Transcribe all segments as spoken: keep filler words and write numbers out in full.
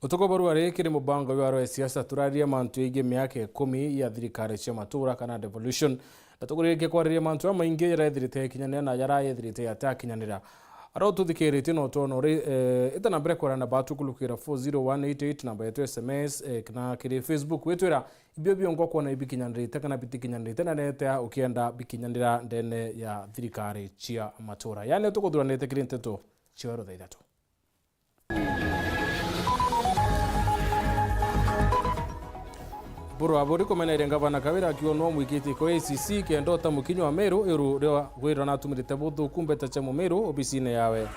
Utuku bwa ruari kiri mubango jwa rwa siasa turaririe mantu jegii miaka ikumi ya thirikari cia matura kana devolution. Na tuguriritie kwariria mantu jamaingi jaraethirite ikinyanira na jaraethirite atakinyanira. Ara ututhikiritie no twona uri, eh, ita na mbere kwarana batu kulukira four zero one eight eight namba yetu S M S, eh, kana kiri Facebook witwira ibio biongwa kwona ibikinyanirite kana bitikinyanirite na netea ukienda bikinyanira ndene ya thirikari cia matura. Yani tukuthuranite kiri nteto cia rutha ithatu. Mpuru wa Buri kumeneria ngavana Kawira akiuga nwa mwikitie kwa A C C kenda uta mukinyo wa Meru iuru ria gwirwa natumirite buthuku mbeta cia Mumiru obisine yawe.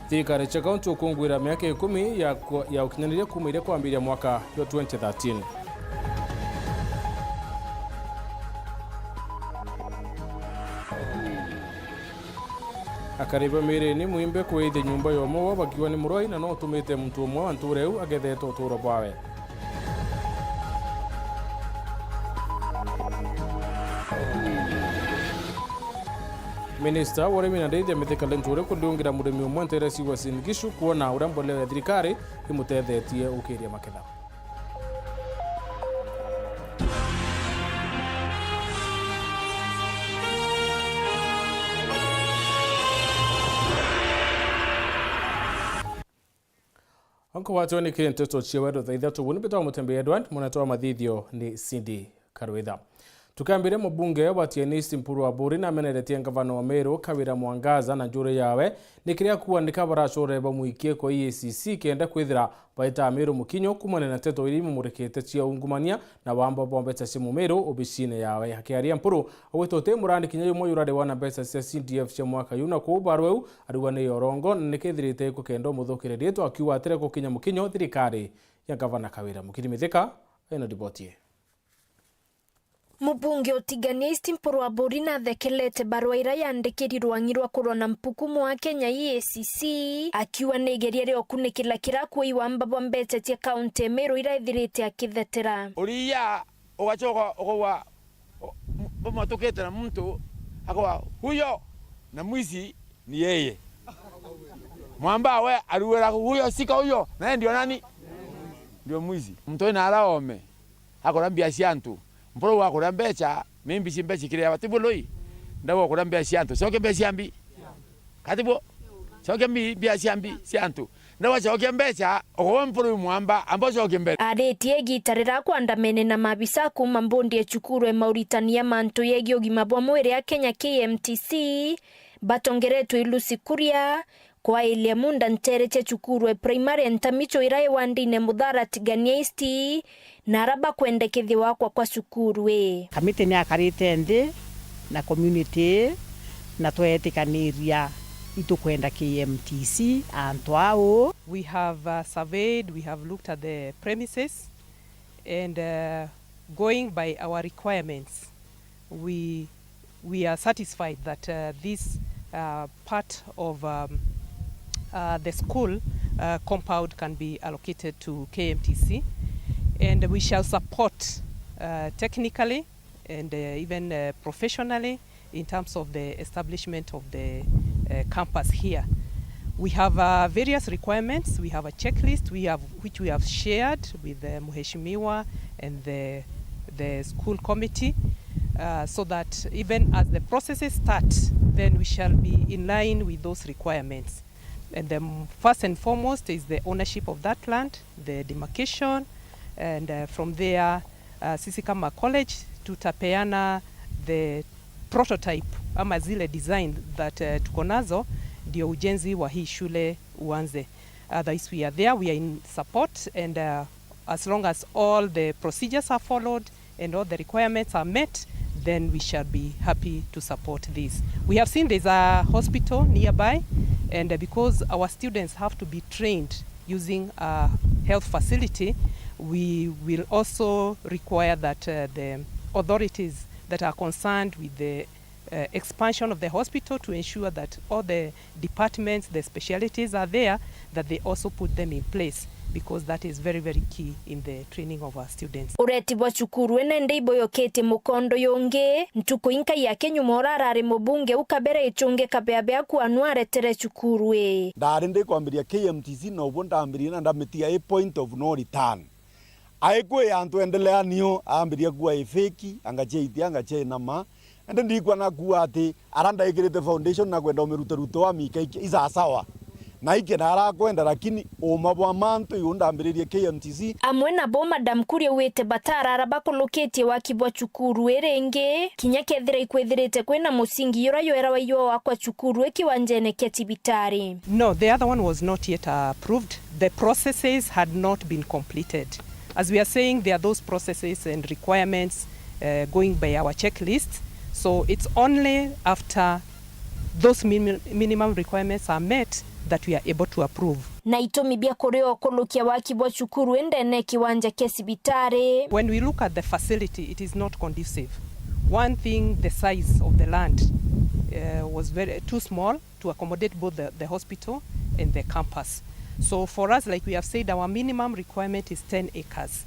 Thirikari cia kaunti ukunguira miaka ikumi ya ku-, ya ukinyaniria kuuma iria kwambiria mwaka jwa twenty thirteen. Akari ba Mirini mwimbe kwithia nyumba ya umwe wao bakiuga ni murwai na no utumite muntu umwe wa ntura iu agethete uturo bwawe. Minista wa urimi na ndithia Mithika Linturi kuriungira murimi umwe ntere cia Uasin Gishu kwona uria mbolea ya thirikari imutethetie ukiria maketha. Onko watwe ni kiri nteto cia weru thaa ithatu, buni mbitwa Mutembe Edward, munetwa wa mathithio ni Cindy Karwitha. Tukiambiria, mubunge wa Tiaini East Mpuru Aburi nameneretie ngavana wa Meru Kawira Mwangaza na njuri yawe ni kiria kuuga nika baracurire bamwikie kwa E A C C kenda kwithira baita Meru mukinyo kumania na nteto iria imumurikite cia ungumania na wamba bwa mbeca cia Mumiru obisine yawe. Akiaria, Mpuru augite uti murandi kinya jumwe jurari wana mbeca cia C D F cia mwaka juu, na kwou barua iu ariuga ni ya urongo na nikethirite ikukenda umuthukiria riitwa, akiuga atire gukinya mukinyo thirikari ya ngavana Kawira. Mukiri Mithika ena riboti ii. Mubunge utigania East Mpuru Aburi nathekelete barua iria yandikiri rwang'i rwa kurwa na mpukumu wa Kenya E A C C, akiuga ni igeria ria ukunikira kira kuui wamba bwa mbeca cia kaunti ya Meru iraithirite akithetera. Uria ugacoka ukauga, u-, u-, umatukite na muntu akauga, "Huyo na mwizi ni yeye." Mwamba we arugira, "Huyo, shika huyo, naye ndio nani? Ndio mwizi." Muntu wina ara ome. Akuria mbia cia antu. Mpuru uu akuria mbeca, maybe ci mbeca ikiriawa ti buloi. Ndauga ukuria mbia cia antu. Cokia mbia cia mbi. Kati bo? Cokia mbi-, mbia cia mbi cia antu. Ndauga cokia mbeca, ogowe Mpuru uu mwamba, amba ucokie mbere. Aritie igita riria akwandamene na maabisa kuuma mbundi ya cukuru ya mauritani ya mantu yegii ugima bwa mwiri ya Kenya K M T C, batongeretwe i Lucy Kuria, kwailia munda ntere cia cukuru e primary Ntamicho ira i wandine Muthara Tigania East, na ara bakwendekithia gwakwa kwa cukuru ii. Kamiti ni yakarite nthi na community ii, na tweetikaniria itukwenda K M T C antu au. We have, uh, surveyed, we have looked at the premises, and, uh, going by our requirements, we, we are satisfied that, uh, this, uh, part of, um, uh, the school, uh, compound can be allocated to K M T C, and we shall support, uh, technically and, uh, even, uh, professionally in terms of the establishment of the, uh, campus here. We have, uh, various requirements. We have a checklist we have, which we have shared with the Mheshimiwa and the, the school committee, uh, so that even as the processes start, then we shall be in line with those requirements. And the m-, first and foremost is the ownership of that land, the demarcation, and, uh, from there, uh, sisi kama college tutapeana the prototype ama zile design that, uh, tuko nazo, ndio ujenzi wa hii shule uanze. Otherwise, we are there, we are in support, and, uh, as long as all the procedures are followed and all the requirements are met, then we shall be happy to support this. We have seen there's a hospital nearby, and, uh, because our students have to be trained using a health facility, we will also require that, uh, the authorities that are concerned with the, uh, expansion of the hospital to ensure that all the departments, the specialities are there, that they also put them in place. because that is very, very key in the training of our students. Ureti bwa cukuru ene ndi iboyoketie mukondo yungi, ntuku inkai ya kinyuma ura arari mubunge u kabere ichungi kabea bea kuanwa aretere cukuru ii. Ndari ndi kwambiria K M T C na ubu ndambirie na ndamitiga i point of no return. Aikwi antu endelea nio ambiria kuwa i fake, angacia itia, angacia inama. Ende ndikwa na kuwa ati ara ndaikirite foundation na kwenda umiruteruto wa mika iki isasawa. Na iki na arakwenda, lakini uma bwa mantu iu ndambiririe K M T C. Amwe nabo Madam Kuria wite batara ara bakulukitie waki bwa cukuru iri ingi, kinya kethira ikwithirite kwina musingi yura ywerwa iwa wakwa cukuru ii kiwanjene kia cibitari. No, the other one was not yet approved. The processes had not been completed. As we are saying, there are those processes and requirements uh, going by our checklist. So it's only after those minim- minimum requirements are met that we are able to approve. Na itumi bia kuria ukulukia waki bwa cukuru indene kiwanja kia cibitari. When we look at the facility, it is not conducive. One thing, the size of the land uh, was very too small to accommodate both the, the hospital and the campus. So for us, like we have said, our minimum requirement is ten acres,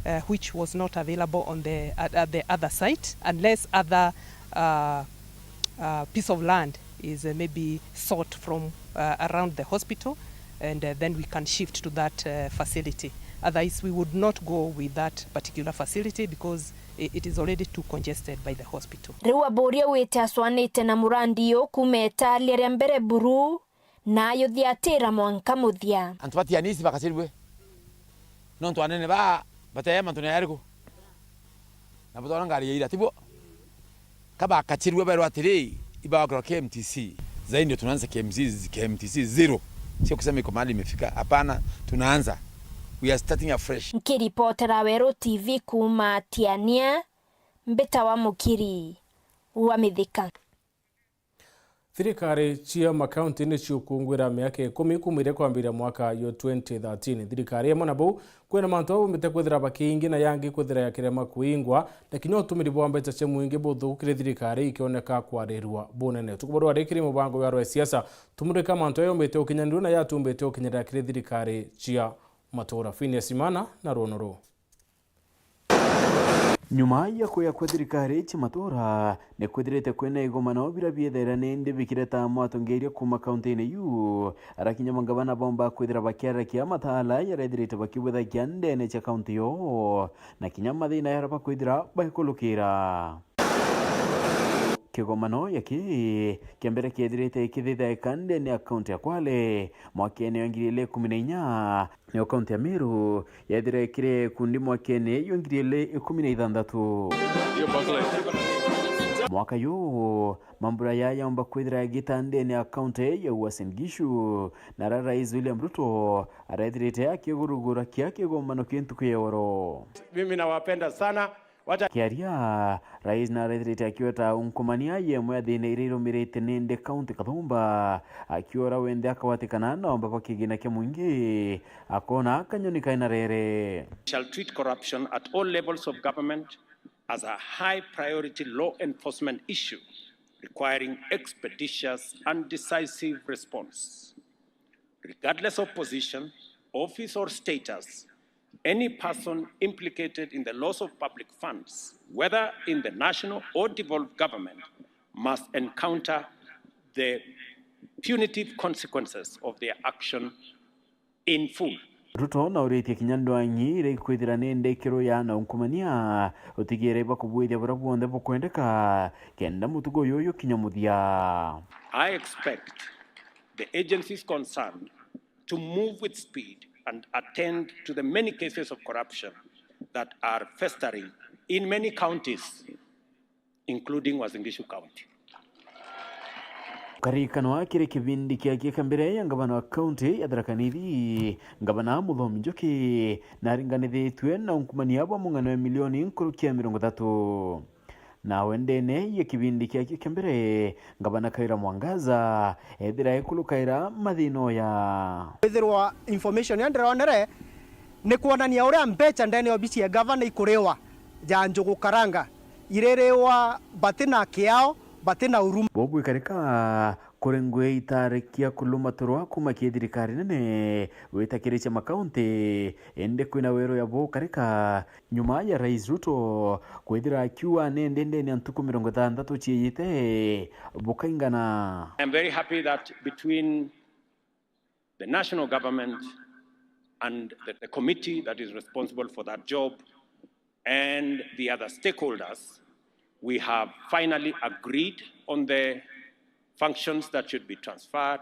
uh, which was not available on the at, at the other site, unless other uh, uh, piece of land is uh, maybe sought from uh, around the hospital, and uh, then we can shift to that uh, facility. Otherwise, we would not go with that particular facility because i- it is already too congested by the hospital. Riu aburia wite acwanite na murandi uyu kuuma italia ria mbere buru na ayuthiatira mwanka muthia. Antu batianisi bakacirue. Nontu anene baa bateea mantu na yariku. Na butwara ngari ya ira, tibo? Ka bakacirue berwa atiri, ibagakirwa K M T C. Zaidi ndio tunaanza K M T C, K M T C zero. Sio kusema iko mahali imefika. Hapana, tunaanza. We are starting afresh. Nkiripotera Weru T V kuuma Tiania, mbita wa Mukiri wa Mithika. Thirikari cia makaunti ni ciukungwira miaka ikumi kuuma iria kwambiria mwaka yo twenty thirteen. Thirikari imwe na bau, kwina mantu aumbite kwithira bakiingi na yangi kwithira yakirema kuingwa, na kinya utumiri bwa mbeca cia mwingi buthuku kiri thirikari ikioneka kwarirua bunene. Tukuborwa ri kiri mubango wa rwa siasa, tumurika mantu aumbite ukinyanirua na yatumbite ukinyirira kiri thirikari cia matura. Phineas Imana na rwono ruu. Nyuma ya kuya kwa thirikari cia matura, ni kwithirite kwina igomano biria biethaira nindi bikireta mwatongeria kuuma kaunti-ini iu, ara kinya mangavana bomba kwithira bakiarekia mataala jarethirite bakibwithagia ndene cia kaunti yoo, na kinya mathina yara bakwithira baikulukira. Kigomano giki kia mbere kiethirite kithithaika ndene ya kaunti ya Kwale mwakene wa ngiri igiri ikumi na inya, nayo kaunti ya Meru yethira ikiri kundi mwakene yo ngiri igiri ikumi na ithanthatu. Mwaka yu, mambura yaya yomba kwithira yagita ndene ya kaunti ya Uasin Gishu, nara Rais William Ruto arethirite akigurugura kia kigomano kia ntuku ya oro. Mimi nawapenda sana. Wacha Akiaria, Rais narethirite akiweta unkumania yemwe ya thina iria irumirite nindi kaunti kathumba, akiura wenthe akagwatikana na omba bwa kigina kia mwingi, akona kanyoni kaina rere. Shall treat corruption at all levels of government as a high priority law enforcement issue requiring expeditious and decisive response. Regardless of position, office or status, any person implicated in the loss of public funds, whether in the national or devolved government, must encounter the punitive consequences of their action in full. Ruto nauritie kinya ndwang'i iria ikwithira ni ndikiro ya na unkumania utigire bakubwithia buria bwonthe bukwendeka kenda mutugo uyu ukinya muthia. I expect the agencies concerned to move with speed and attend to the many cases of corruption that are festering in many counties, including Uasin Gishu County. Karikanwa kiri kibindi kiake kia mbere ya ngavana wa kaunti ya Tharaka Nithi, ngavana Muthomi Njuki naringanithitue na unkumania bwa mung'ano ya milioni nkuruki ya mirongo ithatu. Nawe ndene ya kibindi kiake kia mbere, ngavana Kawira Mwangaza ethira ekulukaira mathina oya. Kwithirwa information ya ndironere ni kwonania uria mbeca ndene ya obisi ya gavana ikuriwa ja njugu karanga iririwa batina kiao, batina uruma. Bugwikarika Kuri ngugi itarikia kulumaturwa kuuma kiri thirikari nene gwita kiri cia makaunti, indi kwina weru ya bukarika nyuma ya Rais Ruto kwithira akiuga ni ndindene ya ntuku mirongo ithanthatu ciiyite bukaingana. I'm very happy that between the national government and the, the committee that is responsible for that job and the other stakeholders, we have finally agreed on the functions that should be transferred.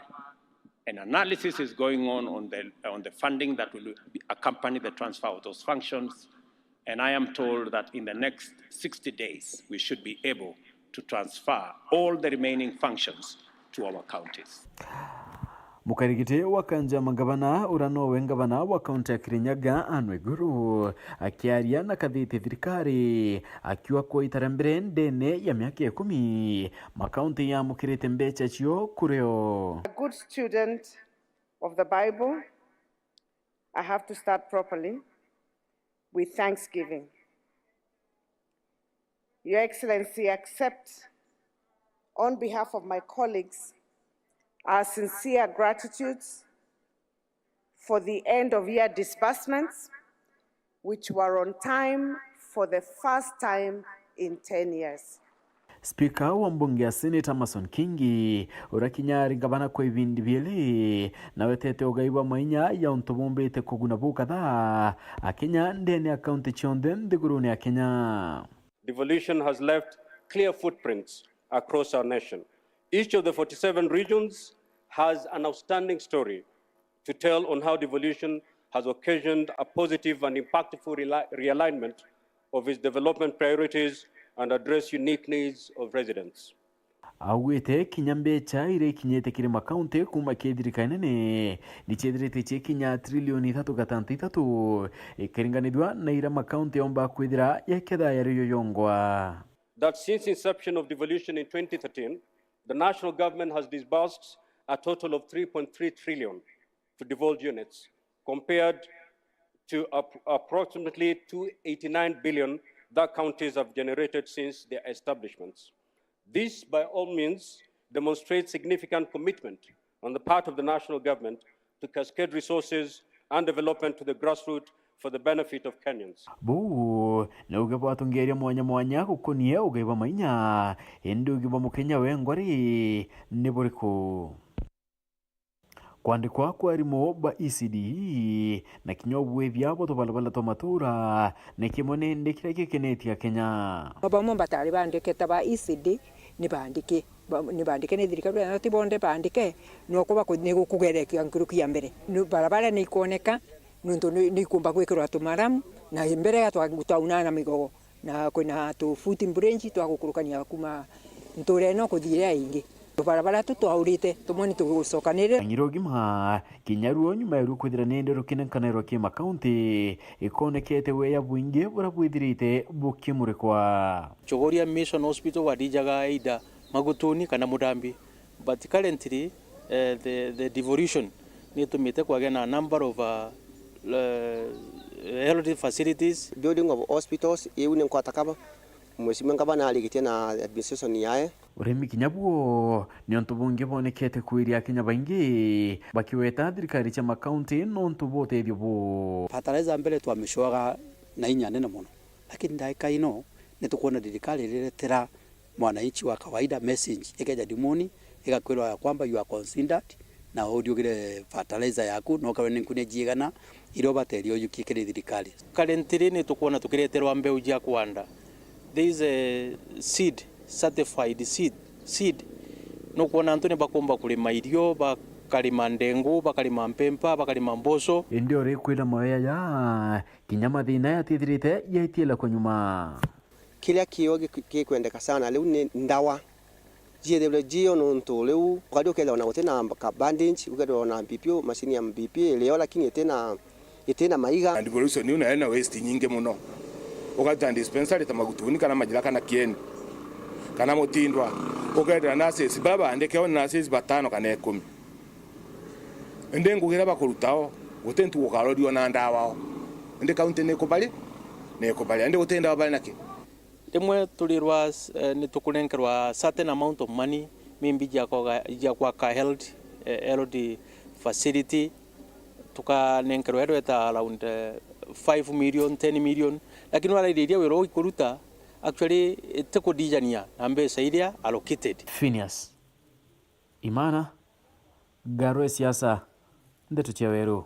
An analysis is going on on the, on the funding that will be, accompany the transfer of those functions. And I am told that in the next sixty days, we should be able to transfer all the remaining functions to our counties. Mukarigiti wa kanja ya mangavana, uria nowe ngavana wa kaunti ya Kirinyaga, Anne Waiguru, akiaria na kathiti thirikari, akiuga kwa ita ria mbere ndene ya miaka ikumi, makaunti yamukirite mbeca cio kuri o. A good student of the Bible, I have to start properly with thanksgiving. Your Excellency, accept on behalf of my colleagues our sincere gratitudes for the end of year disbursements, which were on time for the first time in ten years. Spika wa mbunge ya Senate Amason Kingi, uria kinya ari ngavana kwa ibindi biiri, nawetete ugai bwa mainya ya untu bumbite kuguna bukatha Akenya ndene ya kaunti cionthe nthigurune ya Kenya. Devolution has left clear footprints across our nation. Each of the forty-seven regions has an outstanding story to tell on how devolution has occasioned a positive and impactful reli-, realignment of its development priorities and address unique needs of residents. Augite kinya mbeca iria ikinyite kiri makaunti kuuma kiri thirikari nene ni ciethirite cikinya trilioni ithatu gatantu ithatu, ikiringanithua na iria makaunti yomba kwithira yaketha yari yo yongwa. That since inception of devolution in twenty thirteen, the national government has disbursed a total of three point three trillion to devolved units, compared to ap-, approximately two eighty-nine billion that counties have generated since their establishments. This, by all means, demonstrates significant commitment on the part of the national government to cascade resources and development to the grassroots for the benefit of Kenyans. Buu ni uge bwa atongeria mwanya mwanya gukonie ugai bwa mainya, indi ugi bwa Mukenya wengwa ri ni buriku? Kwandikwa kwa arimu ba E C D na kinya ubwithia bwa tubarabara twa matura ni kimwe ni indi kiria gikenetie Akenya. Bamwe batari bandike ta ba E C D ni bandike, ba-, ni bandike ni thirikari, na ti bonthe bandike, no kuba ku-, ni gukugerekia nkuruki ya mbere. Ni barabara ni ikwoneka, nontu ni, ni ikumba gwikirwa tumaramu, na mbere ya twa-, twaunana migogo. Na kwina tu footbridge twa gukurukania kuuma ntuura ino kuthii iria ingi. Tubarabara tu twaurite, tumwe ni tugucokanire. Kang'ira ugima, kinya ruo nyuma ya ruo kwithira ni nderu kinenkanirwa ki makaunti, ikonekete weya bwingi buria bwithirite bukimurikwa. Chogoria Mission Hospital wathijaga either Magutuni kana Murambi. But currently, eh, the, the devolution nitumite kwagea na number of, uh, eh, health facilities. Building of hospitals, iu ni nkwata kaba Mheshimiwa Ngavana arigitie na administration yae. Urimi kinya buo ni untu bungi bonekete kwiria Akenya baingi, bakiweta thirikari cia makaunti nontu bwa utethio buu. Fertilizer mbere twamicwaga na inya nene mono, lakini ndaika ino nitukwona thirikari iriretera mwananchi wa kawaida message, ikeja thimuni, igakwirwa ya kwamba you are considered, na uriugire fertilizer yaku, na ukarwe ni nkuni jiigana iria ubateria ujukie kiri thirikari. Currently ni tukwona tukireterwa mbeu jia kuanda. There is a seed, certified seed, seed. Nukwona antu ni bakumba kurima irio, bakarima ndengu, bakarima mpempa, bakarima mboco. Indi uri kwina mawea ya kinya mathina yatithirite yaitiela kwa nyuma. Kiria kiuga gik-, gikwendeka sana riu ni ndawa. Ciethirwe cio nontu riu ukari ukethirwa na gutina ka bandage, ukethirwa na B P O, machine ya B P O irio, lakini itina, itina maiga. And pollution iu nayo ina waste nyingi muno. Ugaruta dispensary ta Magutuni kana Majira kana Kieni, kana Mutindwa, ukethira nurses baba bandike o nurses batano kana ikumi. Indi ngugi iria bakuruta o, guti ntuku ukarorua na ndawa o. Indi kaunti ni ikubari, ni ikubari. Indi guti ndawa bari naki? Rimwe turirwa, eh, ni tukunenkerwa certain amount of money Mimbi jia koga-, jia gwaka health, eh, health facility, tukanenkerwa iria tweta around, eh, five million, ten million, lakini waraithiriria wira uu ikuruta, actually, itikudijania na mbeca iria allocated. Phineas Imana, Ngaro ya Siasa, Ndeto cia Weru.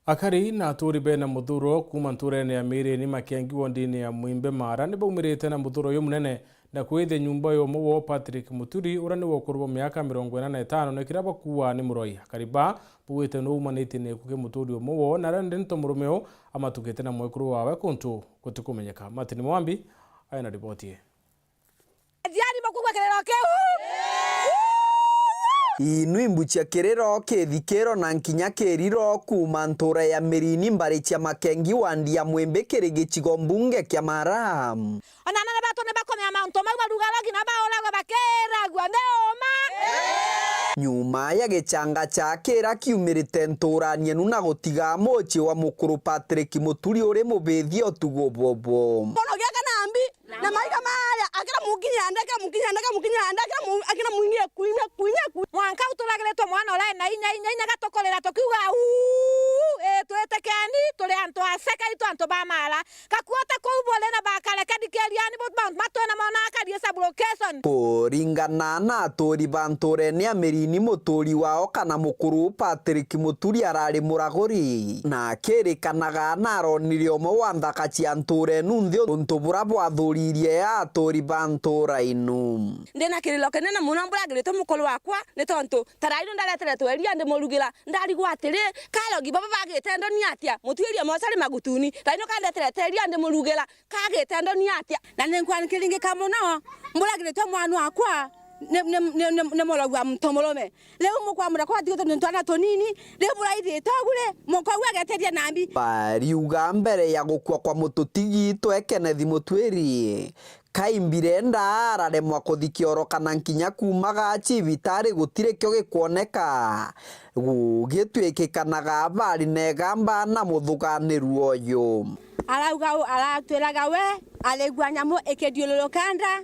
Akari na aturi bena muthuro kuuma nturene ya Mirini Makengi wondini ya Mwimbe Mara nibaumirite na muthuro jumunene na kwithia nyumba ya umwe wao Patrick Muturi uria ni wa ukuru bwa miaka mirongo ina na itano na kiria bakuaa ni muroi. Akari ba baugite ni umanitie ni gikuki muturi umwe wao na aria ni nto murume uu amatugite na mwekuru wawe kuntu gutikumenyeka. Martin Mwambi aina riboti ii. Aciari bakugua kiriro kiu. Inu imbu cia kiriro kithikiro na nkinya kiriro kuuma ntura ya Mirini mbari cia Makengi wandi ya Mwimbi kiri gicigo mbunge kia Mara. Ona anene betu ni bakomea mauntu mau barugaragi na bauragwe bakiragua ni uma. Nyuma ya gichanga cha kira kiumirite nturani enu na gutiga mucii wa mukuru Patrick Muturi uri mubithi utugo bwobwo. Kono giaka na mbi. Na maiga maria, akira mukinya nda, akira mukinya nda, akira mukinya nda, akira mu-, akira muingie kuinya, kuinya, kuinya. Mwanka uturagiritwe mwana uria ena inya, inya, inya gatukurira tukiuga, "Uu, ii, twitikeni, turi antu aceke, itu antu ba Mara." Kakuote kuu buri na bakare, kadikeriani bo mauntu matwena mona akari sub location. Kuringana na aturi ba nturene ya Mirini, muturi wao kana mukuru Patrick Muturi arari muraguri, na akirikanaga na aronire umwe wa nthaka cia ntura inu nthi untu bura bwathuririe aturi ba ntura inu. Ndina kiriro kinene mono mburagiritwe mukuru wakwa, ni tontu ta raino ndareteretwe iria ndimurugira, ndarigwa atiri, karogi baba bagite ndoni atia, mutuirie mocari magutuni, raino kandeterete iria ndimurugira, kagite ndoni atia? Na ni nkwanikiri ngi ka mono, mburagiritwe mwana wakwa ni, ni, ni, ni, ni murogi wa muntu murume. Riu mukwamura kwa tigitwe ni twana tunini, riu buraithite ugu ri, mukogu ageteria na mbi. Bariuga mbere ya gukua kwa mututigi twe Kenneth Mutwiri, kaimbirenda araremwa kuthi kioro kana nkinya kuumaga cibitari gutiri kio gikwoneka, gugitwikikanaga bari na igamba na muthuganiru uyu. Arauga u-, aratwiraga we arigua nyamu ikidiururuka nda,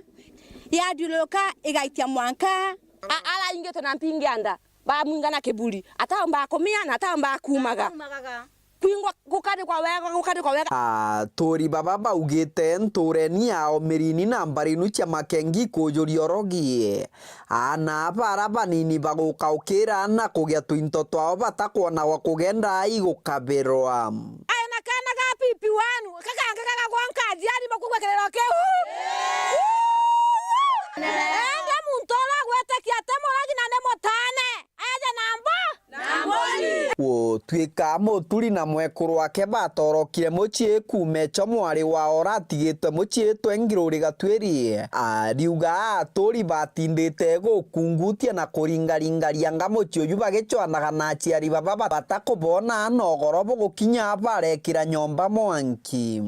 yadiururuka igaitia mwanka. A-, araingitwe na mpingi ya nda, bamwinga na kiburi, ataombaga kumia na ataombaga kuumaga. Kuumagaga. Kwingwa gukarikwa wega, gukarikwa wega. Aturi baba baugite ntureni yao Mirini na mbari inu cia Makengi kujuria urogi. Aana bara banini baguka ukira na kugia tuinto twao batakwona gwa kugenda igukabirwa. Ai na kaana ga pipi wanu, kakange gagagwa nkaji arimo kugwa kiriro kiu. Ende muntu ura gwitikia ati muragi na ni mutane, aje na mbo. Gutuika Muturi na mwekuru wake batorokire mucii kuuma echo mwari wao uratigitwe mucii twe Ngiruri Gatwiri, ariuga aturi batindite gukungutia na kuringaringaria nga mucii uju bagicwanaga na aciari baba batakubona na ugoro bugukinya barekira nyomba mwanki.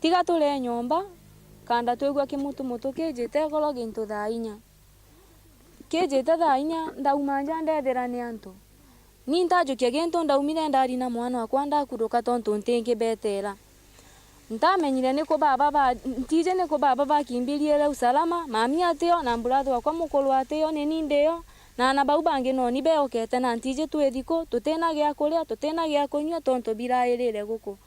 Tiga turi nyomba, kanda twigua kimutu mutu kijite igoro gintu thaa inya. Kijite thaa inya, ndauma nja ndethira ni antu. Ni ntajukia gintu ndaumire ndari na mwana wakwa ndakuruka tontu ntingi betera. Ntamenyire niku baba ba, ntiji niku baba bakimbiriire usalama, mami atio, na mburathi wakwa mukuru atio, ni ni ndio, na aana bau bangi noni beokete na ntiji twithi ku, tutina gia kuria, tutina gia kunyua tontu birairire guku.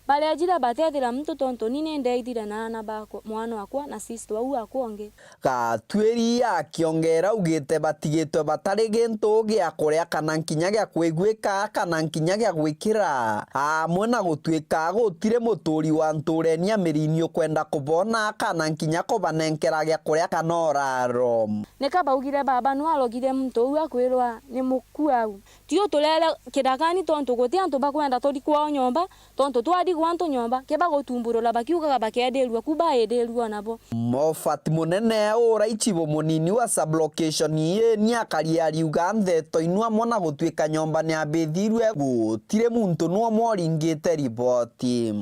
Barejire batethira muntu tontu ni ni ndeithire na aana bakwa, mwana wakwa na sister wau wakwa ungi. Gatwiri akiongera augite batigitwe batari gintu gia kuria kana nkinya gia kwiguika kana nkinya gia gwikira, amwe na gutuika gutiri muturi wa ntureni ya Mirini ukwenda kubona kana nkinya kubanenkera gia kuria kana uraro. Nika baugire baba nu arogire muntu uu akwirwa ni mukuu au. Ti uturere kirakani tontu guti antu bakwenda turi kwao nyomba, tontu twarigwa antu nyomba, ke bagutumburura bakiugaga bakendirua ku baindirua nabo. Moffat Munene uraichibo munini wa sublocation ii ni akari ariuga ntheto inu amwe na gutuika nyomba ni abithirue, gutiri muntu nu umwe uringite riboti.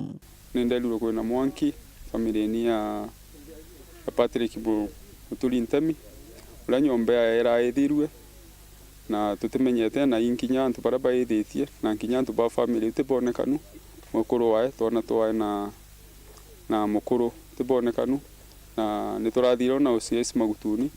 Ni nderirwe kwina mwanki family-ini ya, ya Patrick Bu-, Muturi Ntemi, uria nyomba yae iraithirue, na tutimenyete na inkinya antu baria baithitie, na nkinya antu ba family tibonekanu, mwekuru wae, twana twae na, na mukuru tibonekanu, na niturathire na O C S Magutuni,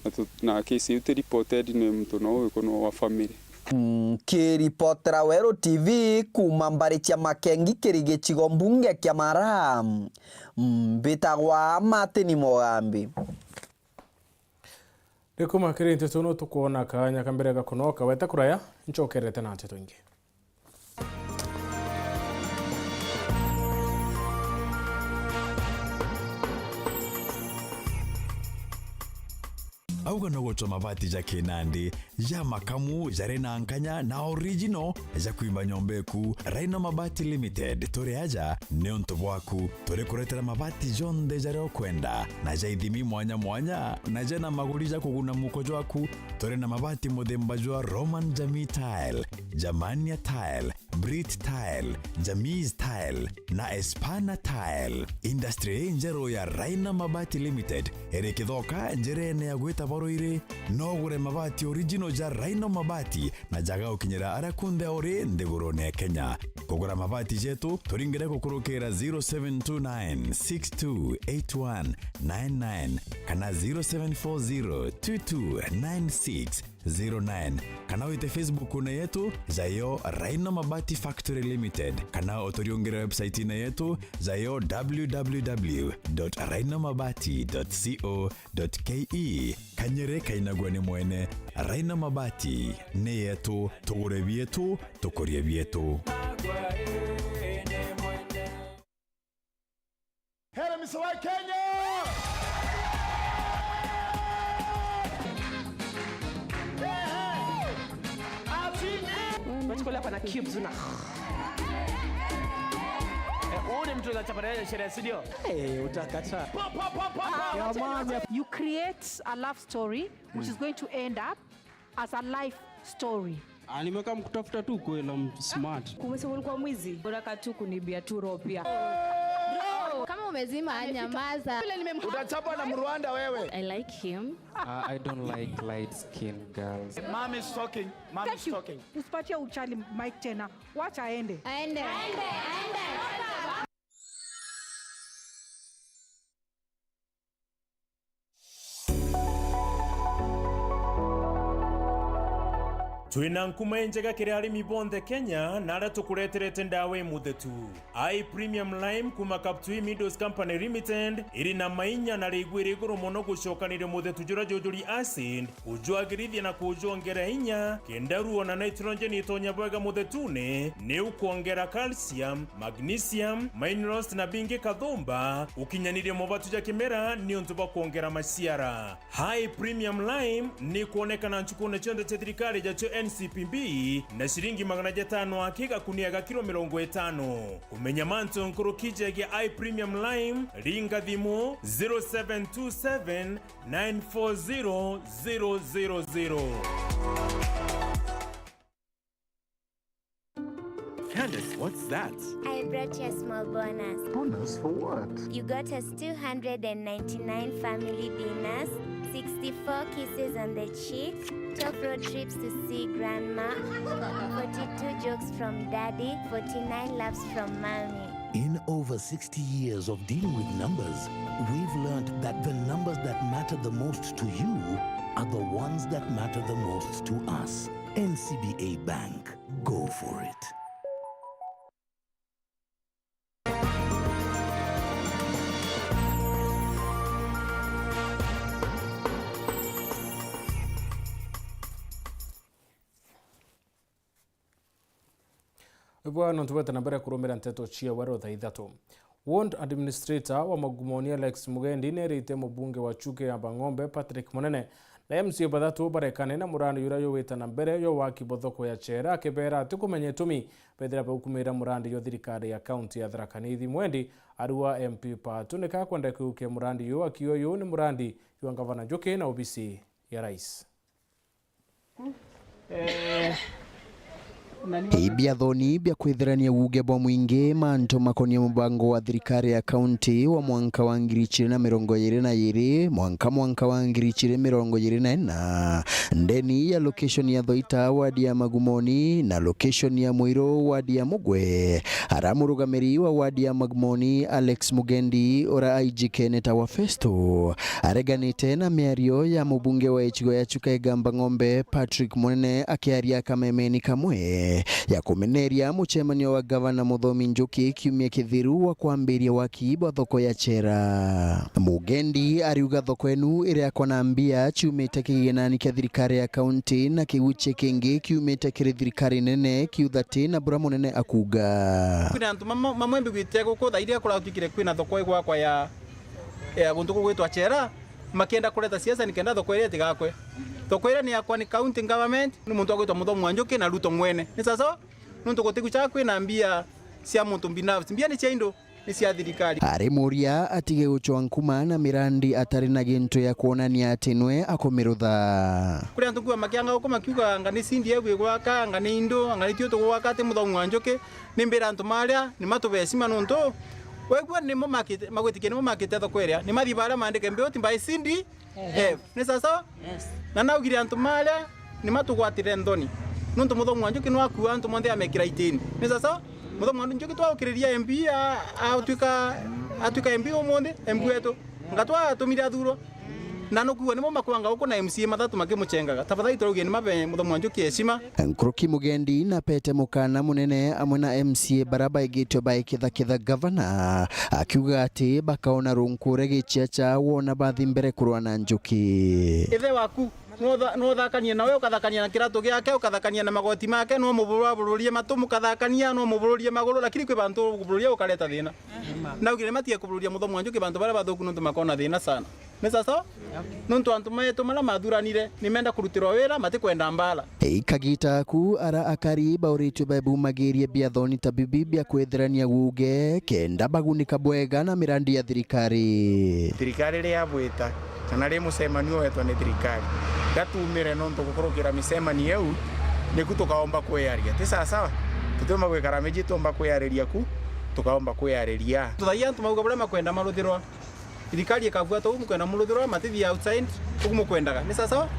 Na tu-, na case iu ti reported ni muntu no uriku, no wa family. Nkiripotera Weru T V kuuma mbari cia Makengi kiri gicigo mbunge kia Mara, mbitagwa Martin Mugambi. Rikuma kiri nteto no tukwona kaanya ka mbere ga kunoka weta kuraya, ncokerete na nteto ingi. Auga no gucwa mabati ja kinandi, ja makamu, jari na nkanya na original, ja kwimba nyomba eku. Rhino Mabati Limited, turi aja niuntu bwaku. Turi kuretera mabati jonthe jaria ukwenda, na ja ithimi mwanya mwanya, na jena maguri ja kuguna muko jwaku. Turi na mabati muthemba jwa Roman Jamii Tile, Germania Tile, Brit Tile, Jamis Tile na Espana Tile. Industry injeru ya Rhino Mabati Limited iri Kithoka, njirene ya gwita Baruiri. No ugure mabati original ja Rhino Mabati na jaga gukinyira aria kunthe uri nthigurune ya Kenya. Kugura mabati jetu, turingire gukurukira zero seven two nine six two eight one nine nine kana zero seven four zero two two nine six zero nine, kana wite Facebook na yetu jayo Rhino Mabati Factory Limited, kana uturiungire website na yetu jayo w w w dot rhino mabati dot co dot k e. Kanyere kainagua ni mwene. Rhino Mabati ni yetu, tugure bietu, tukurie bietu. Hera Mister White Kenya! Unachukua hapa na cubes una. Eh, huyu ni mtu unachapa na yeye sherehe, si ndio? Eh, utakataa. Pa, pa, pa, pa, pa. Ah, wacha ni- You create a love story which is going to end up as a life story. Ah, nimekaa mkutafuta tu kweli, I'm smart. Kumesema ulikuwa mwizi? Unataka tu kunibia tu roho pia. Bro, kama umezima, nyamaza. Vile nimemha- Utachapa na Mrwanda wewe. I like him. Uh, I don't like light skin girls. Mom is talking. Mom is talking. Usipatie uchali mic tena. Wacha aende. Aende. Aende. Aende. Twina nkuma injega kiri arimi bonthe Kenya, na aria tukureterete ndawa imuthetu. I Premium Lime kuma Kaptui Meadows Company Limited iri na mainya na riigwire iguru mono gucokaniria muthetu juria jujuri acid, kujwagirithia na kujwongera inya, kenda ruo na nitrogen itonya bwega muthetune, niu kwongera calcium, magnesium, minerals na bingi kathumba, ukinyaniria mobatu ja kimera niuntu bwa kwongera maciara. High Premium Lime ni kwonekana nchukune cionthe cia thirikari jacio N C P B na ciringi magana jatano aki gakunia ga kilo mirongo itano. Kumenya mantu nkuruki jegie High Premium Lime, ringa thimu zero seven two seven nine four zero zero zero zero. Candace, what's that? I brought you a small bonus. Bonus for what? You got us two hundred and ninety-nine family dinners, sixty-four kisses on the cheek, twelve road trips to see grandma, forty-two jokes from daddy, forty-nine laughs from mommy. In over sixty years of dealing with numbers, we've learned that the numbers that matter the most to you are the ones that matter the most to us. N C B A Bank. Go for it. Ibwa nontu bwete na mbere kurumira nteto cia Weru thaa ithatu. Ward Administrator wa Magumoni Alex Mugendi nerite mubunge wa Chuka ya Bang'ombe Patrick Munene na M C A bathatu barekane na murandi juria jugwita na mbere jwa waki bo thoko ya Chera, akibera atikumenya itumi bethira baukumira murandi jwa thirikari ya kaunti ya Tharaka Nithi. Mwendi arua M P Patu nika akwenda kwiukia murandi ju, akio ju ni murandi jwa Ngavana Njuki na obisi ya Rais. Eh, Ibiathoni bia kwithirania uuge bwa mwingi mantu makonie mubango wa thirikari ya kaunti wa mwanka wa ngiri ijiri na mirongo iri na iri mwanka mwanka wa ngiri ijiri mirongo iri na ina, ndeni ya location ya Thoita, wadi ya Magumoni, na location ya Muiru, wadi ya Mugwe, ara murugamiri wa wadi ya Magumoni, Alex Mugendi, ura aijikene ta wa Festo, areganite na miario ya mubunge wa icigo ya Chuka Igamba Ng'ombe, Patrick Munene, akiaria kamemeni kamwe ya kumeneria mucemanio wa gavana Muthomi Njuki kiumia kithiru wa kwambiria waki bwa thoko ya Chera. Mugendi ariuga thoko enu iriakwa na mbia ciumite kigenani kia thirikari ya kaunti na kiguchie kingi kiumite kiri thirikari nene, kiuthati na bura munene akuuga. Kwina antu mamwe, mamwe mbigwite guku thaa iria kuratuikire kwina thoko igwakwa ya, ya guntu gugwitwa Chera, makienda kureta siasa nikenda thoko iria itigakwe. Thoko iria ni yakwa, ni county government, ni muntu agwitwa Muthomi wa Njuki na Ruto mwene. Ni sawa? Nontu gutigucaga kwina mbia cia muntu binafsi. Mbia ni cia indu, ni cia thirikari. Ari muria atige gucwa nkuma na mirandi atari na gintu ya kwonania ati nwe akumirutha. Kuri antu nkuwa makianga guku makiuga, anga ni C D F igwaka, anga ni indu, anga ni tio tugwaka, ati Muthomi wa Njuki. Nimbira antu maria ni matuve heshima nontu wegua nimo makite, magwitikia nimo makite thoko iria, ni mathi baria maandike built by C D F. Ni sawa sawa? Yes. Na naugire antu maria ni matugwatire nthoni. Nontu Muthomi wa Njuki nwakua antu monthe amekira itini. Ni sawa sawa? Muthomi wa Njuki twaukiriria M P a-, atuika, atuika M P umunthi, M P wetu. Nga twatumire athurwa. Na nukuo nimo makwanga guku na M C A mathatu makimuchengaga. Tafadhali turaugie ni mabe Muthomi wa Njuki heshima. Nkuruki Mugendi napete mukana munene amwe na M C A bara baigitwe baikithakitha gavana, akiuga ati bakaona runku uria gichiacha wona bathi mbere kurwa na Njuki. Ithe waku, nutha-, nuthakanie nawe, ukathakania na kiratu giake, ukathakania na magoti make, numubururie matu, mukathakania, numubururie maguru, lakini kwi bantu ukubururia ukareta thina. Naugire matige kubururia Muthomi wa Njuki bantu baria bathuku nontu makona thina sana. Ni sawa sawa? Nontu antu metu maria mathuranire ni menda kurutirwa wira, matikwenda mbara. Ikagita aku ara akari bauritwe babumagirie biathoni ta bibi bia kwithirania guuge kenda bagunika bwega na mirandi ya thirikari. Thirikari ria bwita kana ri mucemanio wetwa ni thirikari, gatumire nontu gukurukira micemanio iu niku tukaomba kwiaria. Ti sawa sawa? Tutiumba gwikara miji, tuumba kwiariria ku, tukaomba kwiariria. Tuthaia antu mauga buria makwenda maruthirwa. Thirikari ikabuata uu mukwenda muruthirwa, matithia outside, uu mukwendaga. Ni sawa sawa?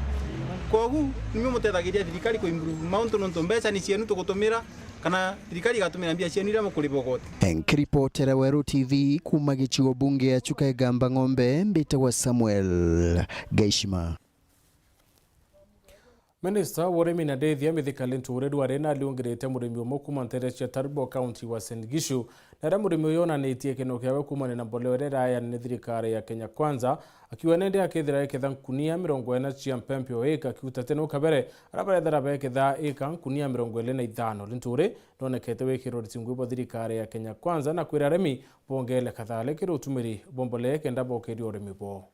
Kwogu, nimwe mutethagiria thirikari kuimprove mauntu nontu mbeca ni cienu tugutumira, kana thirikari igatumira mbia cienu iria mukuriba ugoti. Nkiripotera Weru T V kuuma gicigo bunge ya Chuka Igamba Ng'ombe, mbitagwa Samuel Gaishima. Minista wa urimi na ndithia Mithika Linturi riu ari nariungirite murimi umwe kuuma nteere cia Turbo, kaunti wa Uasin Gishu, na aria murimi uyu onanitie gikeno kiawe kuumania na mbolea iria irayani ni thirikari ya Kenya Kwanza, akiuga nindi akethira eketha nkunia mirongo ina cia mpempe o ika, akiuga tene kabere aria barethira beketha ika nkunia mirongo iri na ithano. Linturi nonekete wikirwo ritingwi bwa thirikari ya Kenya Kwanza na kwira arimi bongeele kathaale kiri utumiri bwa mbolea kenda bokeria urimi bwao.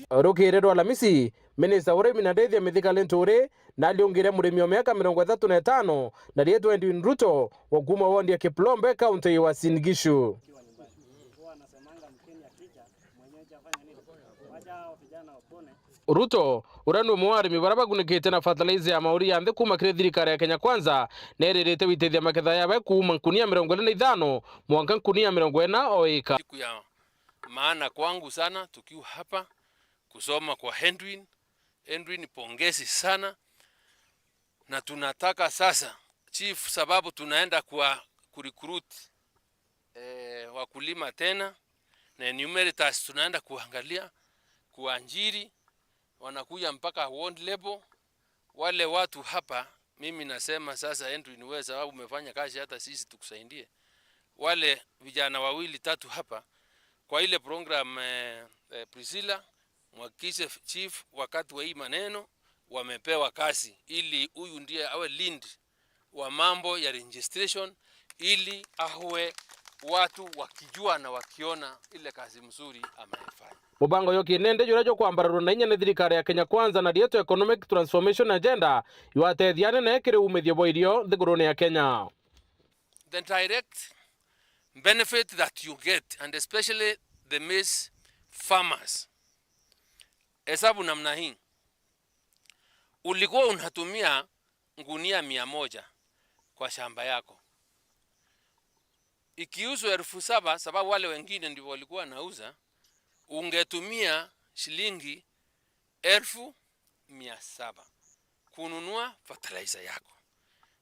Rukiri rwa Alamisi, minista wa urimi na ndithia Mithika Linturi nariungire murimi wa miaka mirongo ithatu na itano na riitwa Edwin Ruto wa kuuma wondi ya Kiplombe, kaunti ya Uasin Gishu. Ruto, uria ni umwe wa arimi baria bagunikite na fertilizer ya mauri ya nthi kuuma kiri thirikari ya Kenya Kwanza, neririte gwitithia maketha yawe kuuma nkunia mirongo iri na ithano mwanka nkunia mirongo ina o ika. Siku ya maana kwangu sana tukiwa hapa kusoma kwa Edwin. Edwin, pongezi sana, na tunataka sasa, chief, sababu tunaenda kwa kurecruit eh, wakulima tena, na enumerators tunaenda kuangalia, kuajiri, wanakuja mpaka ward level. Wale watu hapa, mimi nasema sasa, Edwin, wewe sababu umefanya kazi, hata sisi tukusaidie. Wale vijana wawili tatu hapa, kwa ile program, eh, eh, Priscilla, mhakikishe chief, wakati wa hii maneno, wamepewa kazi, ili huyu ndiye awe lead wa mambo ya registration, ili awe watu wakijua na wakiona ile kazi mzuri amefanya. Mubango uyu kinende juria jukwambararua na inya ni thirikari ya Kenya Kwanza na riitwa Economic Transformation Agenda, jwatethiane na kiri umithio bwa irio nthigurune ya Kenya. The direct benefit that you get, and especially the maize farmers, hesabu namna hii. Ulikuwa unatumia ngunia mia moja kwa shamba yako. Ikiuzwa elfu saba, sababu wale wengine ndivyo walikuwa wanauza, ungetumia shilingi elfu mia saba kununua fertilizer yako.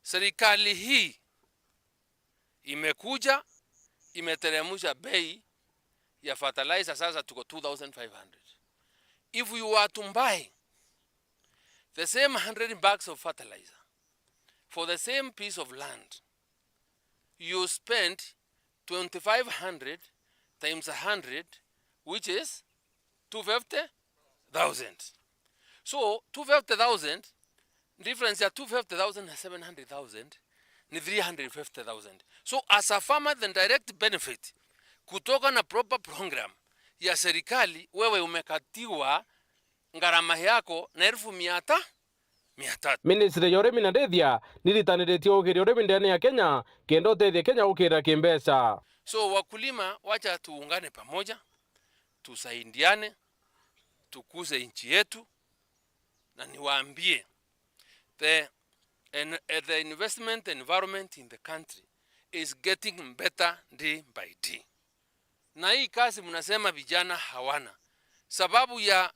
Serikali hii imekuja, imeteremsha bei ya fertilizer, sasa tuko two thousand five hundred. If you were to buy the same hundred bags of fertilizer for the same piece of land, you spend twenty-five hundred times a hundred, which is two fifty thousand. So, two fifty thousand, difference ya two fifty thousand na seven hundred thousand ni three hundred fifty thousand. So, as a farmer, the direct benefit kutoka na proper program ya serikali, wewe umekatiwa gharama yako na elfu mia ta-, mia tatu. Ministry ya urimi na ndithia niritaniritie ukiria urimi ndene ya Kenya, kenda utethia Kenya ukira kimbeca. So, wakulima, wacha tuungane pamoja, tusaidiane, tukuze nchi yetu, na niwaambie, the en-, eh, the investment environment in the country is getting better day by day. Na hii kazi mnasema vijana hawana, sababu ya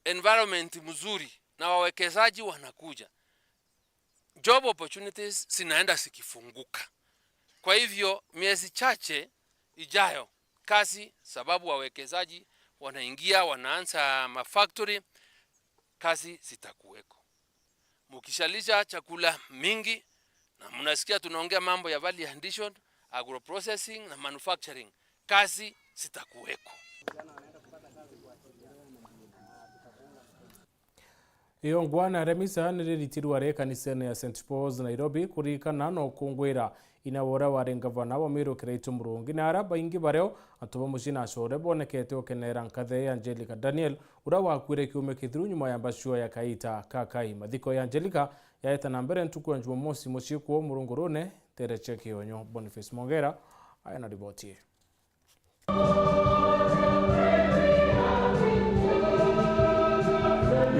environment mzuri na wawekezaji wanakuja, job opportunities zinaenda zikifunguka. Kwa hivyo, miezi chache ijayo, kazi, sababu wawekezaji wanaingia, wanaanza mafactory, kazi zitakuweko. Mukishalisha chakula mingi, na mnasikia tunaongea mambo ya value addition, agro processing na manufacturing, kazi zitakuweko. Iyo ngwana ya misa niriritirwe ari kanisene ya Saint Paul's, Nairobi, kuririkana na ukungwira ina wa uria wari ngavana wa Meru Kiraitu Murungi, na aria baingi bario antu ba mucii na acore bonekete ukenera nkathe ya Angelica Daniel, uria wakuire kiume kithiru nyuma ya mbacua ya kaita ka kai. Mathiko ya Angelica yaeta na mbere ntuku ya Jumamosi mucii kwao Murungurune, Tereche Kionyo. Boniface Mongera aina riboti ii.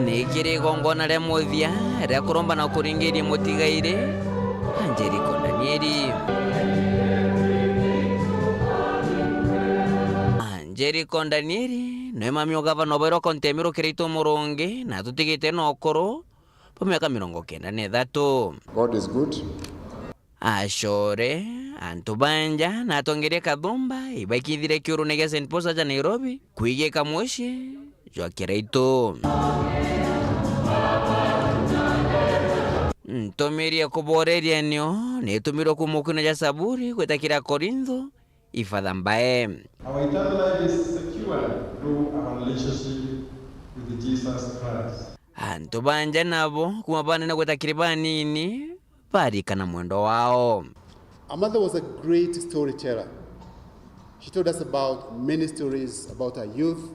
Ni kiri igongona ria muthia ria kuromba na kuringiria mutigairi, Angelico Danieli. Angelico Danieli niwe mami o gavana obairwa kaunti ya Meru Kiraitu Murungi, na tutigite na ukuru bwa miaka mirongo kenda na ithatu. God is good. Acore, antu banja na atongeria kathumba ibaikithire kiurune gia Saint Paul's aja Nairobi kwigika mucii jwa Kiraitu. Ntumiri ya kuboreria nio nitumirwe kuuma ukune ja Saburi gwita kiri Akorintho, ifatha mbae. Our eternal life is secure through our relationship with Jesus Christ. Antu banja nabo, kuuma banene gwita kiri banini, barikana mwendo wao. Our mother was a great storyteller. She told us about many stories about her youth,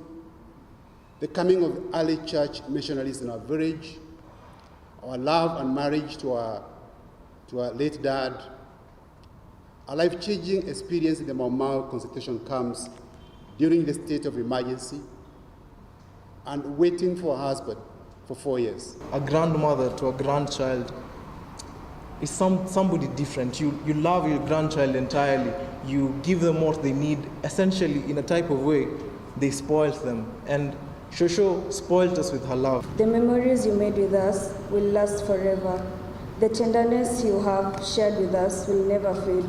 the coming of early church missionaries in our village, our love and marriage to our, to our late dad, a life-changing experience in the Mau Mau concentration camps during the state of emergency, and waiting for her husband for four years. A grandmother to a grandchild is some, somebody different. You, you love your grandchild entirely. You give them what they need, essentially, in a type of way, they spoilt them. And Shosho spoilt us with her love. The memories you made with us will last forever. The tenderness you have shared with us will never fade.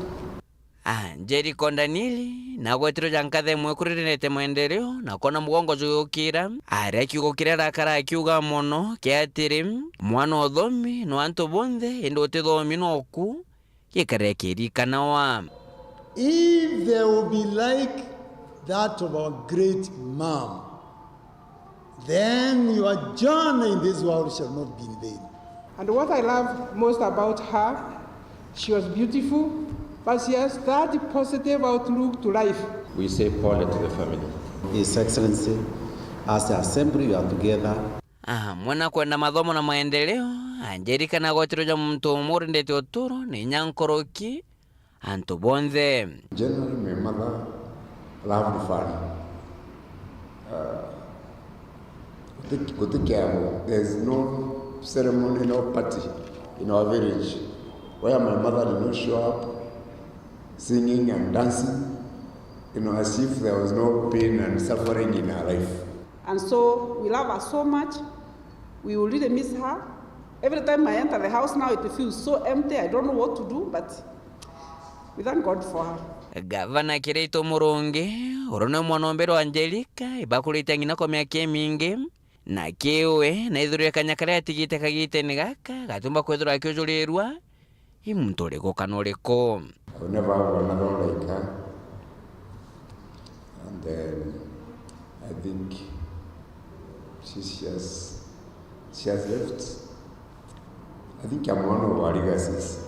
Angelico Danieli na gwetirwe ja nkatha imwe kurirete mwendeleo na kwona mugongo juyukira, aria kiugo kiria arakara akiuga mono kia atiri, mwana uthomi no antu bonthe, indi utithomi noku gikare kirikanawa. If there will be like that of our great mom, then your journey in this world shall not be in vain. And what I love most about her, she was beautiful, but she has that positive outlook to life. We say pole to the family. His Excellency, as the assembly, we are together. Amwe na kwenda mathomo na maendeleo, Angelica na gwetirwe ja muntu umwe urendete uturo ni inya nkoroki, antu bonthe. Generally, my mother loved fun. Uh, guti, guti kiago, there is no Ceremony, no party in our village where my mother did not show up singing and dancing, you know, as if there was no pain and suffering in her life. And so we love her so much. We will really miss her. Every time I enter the house now, it feels so empty. I don't know what to do, but we thank God for her. Gavana Kiraitu Murungi, uria ni mwana wa mbere wa Angelica, ibakurite ng'ina kwa miaka imingi, na kiu we naithurire kanya karia atigite kagitene gaka, gatiumba kwithirwa akiujurirua i muntu uriku kana uriku. I will never have another one like her. And then I think she, she has, she has left. I think I'm one of her legacies.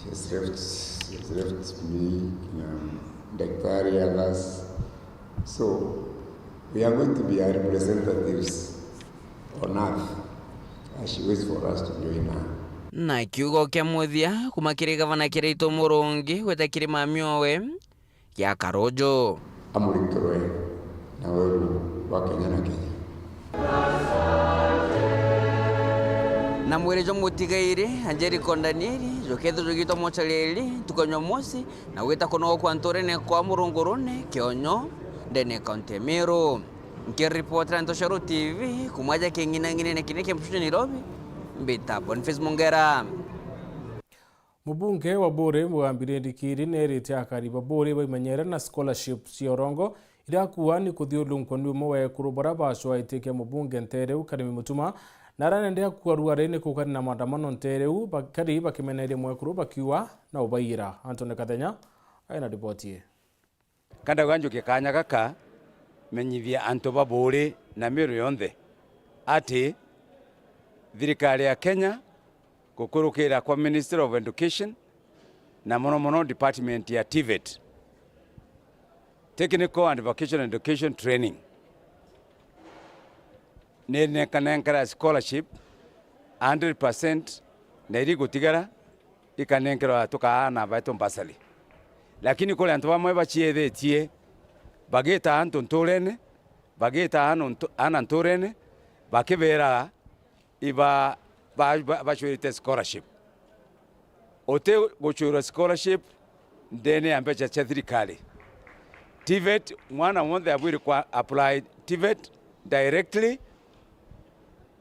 She has left, she has left me, um, Daktari, others. So we are going to be her representatives on earth as she waits for us to join her. Na kiugo kia muthia kuma kiri gavana Kiraitu Murungi gwita kiri mami owe, gia Karuju. Amurikirwe na weru bwa Kenya na Kenya. Na mwiri jwa mutigairi, Angelico Danieli, jukethirwa jugitwa mocharieri ntuku ya Jumamosi, na gwita kunogokwa nturene kwa Murungurune, Kionyo, ndene ya kaunti ya Meru. Nkiripotera Ntoshoro T V, kumwaja king'inang'inene kinene kia Mchuchu Nairobi, mbita Boniface Mungera. Mubunge wa Buuri Mugambi Ndikiri neerite akari ba Buuri baimenyere na scholarship cia urongo iria akuuga ni kuthiurunkwa ni umwe wa ekuru baria bacwaite kia mubunge nteere iu Karimi Mutuma, na aria nende akuuga ruari ni kukari na maandamano nteere iu, bakari bakimeneria mwekuru bakiuga na ubaiyira. Anthony Kathenya aina riboti ii. Ka ndauga njukie kaanya gaka, menyithia antu ba Buuri na Meru yonthe ati thirikari ya Kenya, gukurukira kwa Ministry of Education, na mono mono department ya TVET, Technical and Vocational Education Training, ni nenkanankara scholarship hundred percent, na iria igutigara ikanenkerwa tuka aana betu bursary. Lakini kuri antu bamwe baciethitie, bagita antu nturene, bagita aana ntu-, aana nturene, bakibeera iba ba-, ba-, bacwirite scholarship. Uti gucwirwa scholarship ndene ya mbeca cia thirikari. TVET, mwana wonthe abwire kwa apply TVET directly,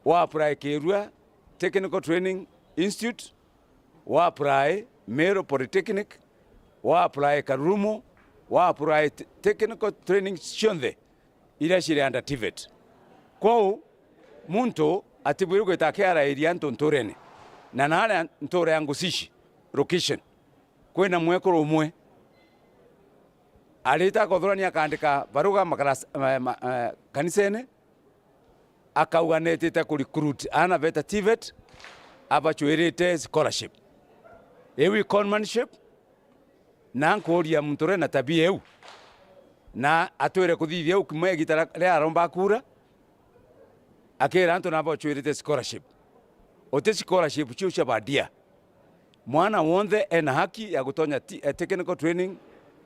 wa apply Kirua Technical Training Institute, wa apply Meru Polytechnic, wa apply Karurumo, wa apply te-, technical training cionthe iria ciri under TVET. Kwou, muntu atibwiri gwita akiarairia antu nturene. Na naria ntura ya Ngucici, location, kwina mwekuru umwe arita akothurania akaandika baruga makarasa-, ma-, ma-, eh, kanisene, akauga netite ku recruit aana beta TVET, abacwirite scholarship. Iu i conmanship, na nkuuria muntu uri na tabia iu, na atwire kuthithia iu kuma igita ria, ria aromba kuura, akira antu nabacwirite scholarship. Uti scholarship ciu cia bandia. Mwana wonthe ena haki ya gutonya ti-, eh, technical training,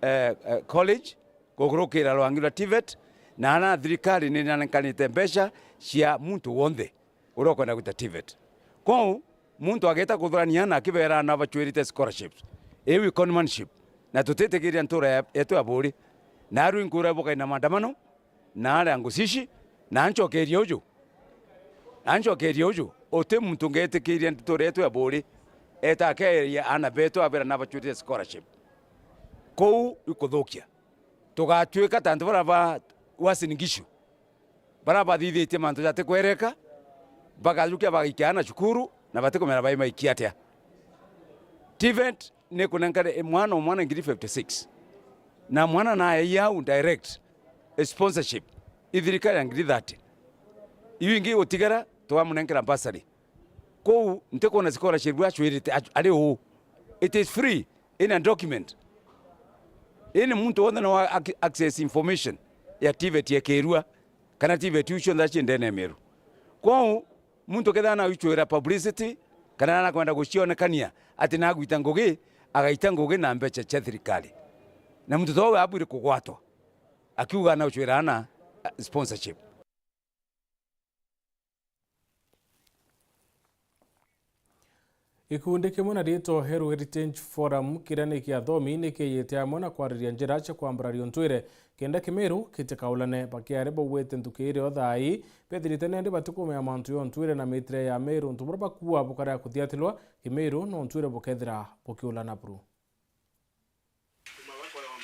eh, eh, college, kukurukira rwangi rwa TVET, na ana thirikari ni nanenkanite mbeca cia muntu wonthe uria ukwenda gwita TVET. Kwou, muntu ageta kuthurania na akibeera na abacwirite scholarships. Iu i conmanship. Na tutitikiria ntura ya-, yetu ya Buuri. Na arui nkuura bukaina maandamano, na aria Ngucici, na ancokerie uju. Ancokerie uju, uti muntu ngetikiria ntura yetu ya Buuri, eta akeeria aana betu abera na abacwirite scholarship. Kuu ikuthukia. Tugatuika ta antu baria ba Uasin Gishu, baria bathithitie mantu jatikwereka, bakajukia bagaikia aana cukuru, na batikumenya bai maikia atia. TVET ni kunenkane mwana o mwana ngiri fifty six. Na mwana naei au direct, sponsorship, i thirikari ya ngiri thirty. Iu ingi igutigara, tugamunenkera bursary. Kuu, ntikwona scholarship acwirite, ac-, ari uu. It is free. Ina document. Ini muntu wonthe no ac-, access information ya TVET ya Kirua, kana TVET iu cionthe ci ndene ya Meru. Kwou, muntu kethira na uchwira publicity, kana na kwenda gucionekania ati nagwita ngugi, agaita ngugi na mbeca cia thirikari. Na muntu tou abwire kugwatwa, akiuga na uchwira ana, uh, sponsorship. Gikundi kimwe na riitwa Heru Heritage Forum, kiria ni kia athomi, ni kiijite amwe na kwariria njira cia kwambararia untwire kenda Kimiru gitikaulane. Bakiaria baugite nthuki irio thaa ii bethirite nandi batikumenya mantu ya untwire na mitire ya Miru, untu buria bakuua bukarega kuthiatilwa Kimiru na untwire bukethira bukiulana buru.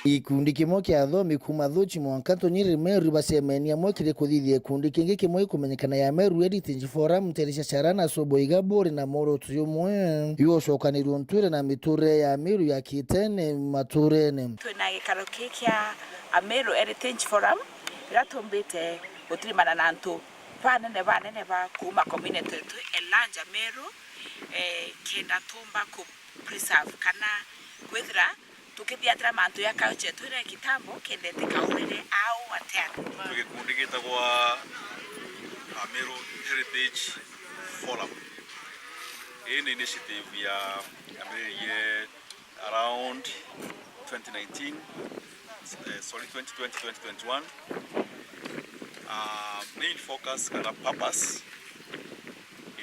Gikundi kimwe kia athomi kuuma Thuchi mwanka Tonyiri Meru bacemenie amwe kiri kuthithia gikundi kingi kimwe gikumenyekana ya Meru Heritage Forum, nteere cia Charana, Sobo, Igaburi na mworoto jumwe jwa gucokanirua untwire na miturire ya Meru ya kitene maturene. Twina gikaro kii kia a Meru Heritage Forum, riria tumbite gutirimana na antu banene banene ba kuuma community yetu e large Meru, eh, kenda tumba ku preserve kana kwithira tukithiatira mantu ya culture yetu iria ya kitambo kenda itikaurire au atia. Twi gikundi gitagwa Ameru Heritage Forum. Ii ni initiative ya, yambiririe around twenty nineteen, eh, sorry, twenty twenty, twenty twenty-one. Ah, main focus kana purpose